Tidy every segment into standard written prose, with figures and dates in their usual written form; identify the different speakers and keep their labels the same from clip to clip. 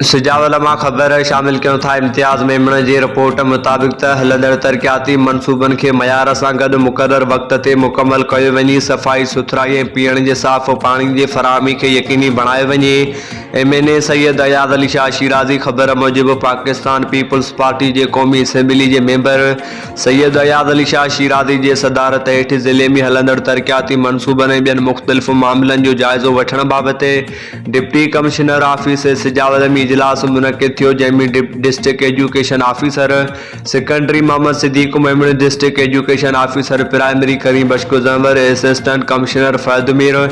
Speaker 1: سجاول مان خبر شامل ڪيون ٿا امتياز ميمڻ جي رپورٽ مطابق ته هلندڙ ترقياتي منصوبن کي معيار سان گڏ مقرر وقت تي مڪمل ڪيو وڃي صفائي سٿرائي ۽ پيئڻ جي صاف پاڻي جي فراهمي کي يقيني بڻايو وڃي M N A Syed Ayaz Ali Shah Shirazi خبر موجب پاڪستان پيپلز پارٽي جي قومي اسيمبلي جي ميمبر سيد اياز علي شاهه شيرازي جي صدارت هيٺ ضلعي ۾ هلندڙ ترقياتي منصوبن ۽ ٻين مختلف معاملن جو جائزو وٺڻ بابت ڊپٽي ڪمشنر آفيس سجاول ۾ اجلاس منعقد ٿيو جنهن ۾ district education officer secondary Muhammad Siddique Memon, district education officer primary Karim Bakhsh Zanwar, assistant commissioner Fahad Mir,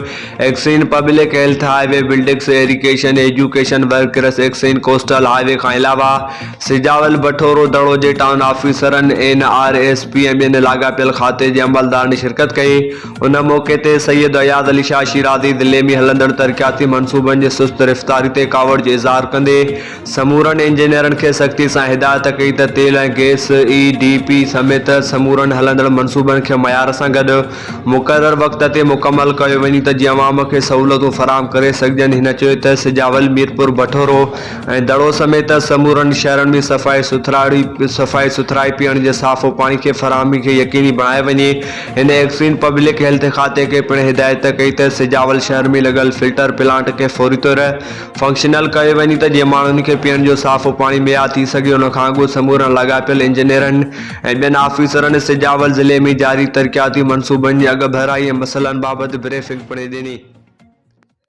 Speaker 1: XEN public health highway buildings irrigation education workers XEN coastal highway کان علاوه سجاول بٺورو دڙو جي town آفيسرن، N R S P ۽ ٻين لاڳاپيل کاتي جي عملدارن شرڪت ڪئي. ان موقعي تي سيد اياز علي شاهه شيرازي ضلعي ۾ هلندڙ ترقياتي منصوبن جي سست رفتاري تي ڪاوڙ جو اظهار ڪندي سمورن انجنيئرن کي سختي سان هدايت ڪئي ته تيل ۽ گئس اي ڊي پي سميت سمورن هلندڙ منصوبن کي معيار سان گڏ مقرر وقت تي مڪمل ڪيو وڃي ته جيئن عوام کي سهولتون فراهم ڪري سگهجن هن چيو ته سجاول ميرپور بٺورو ۽ دڙو سميت سمورن شهرن ۾ صفائي سٿرائي صفائي سٿرائي پيئڻ جي صاف پاڻي کي فراهمي کي يقيني بڻايو وڃي هن ايڪسين پبلڪ هيلٿ کاتي کي پڻ هدايت ڪئي ته سجاول شهر ۾ لڳل فلٽر پلانٽ کي فوري طور فنڪشنل ڪيو وڃي ته جيئن ماڻهن کي پيئڻ جو صاف پاڻي مهيا ٿي سگهي ان کان اڳ سمورن لاڳاپيل انجنيئرن ۽ ٻين آفيسرن سجاول ضلعي ۾ جاري ترقياتي منصوبن جي اڳڀرائي ۽ مسئلن بابت بريفنگ پڻ ڏني.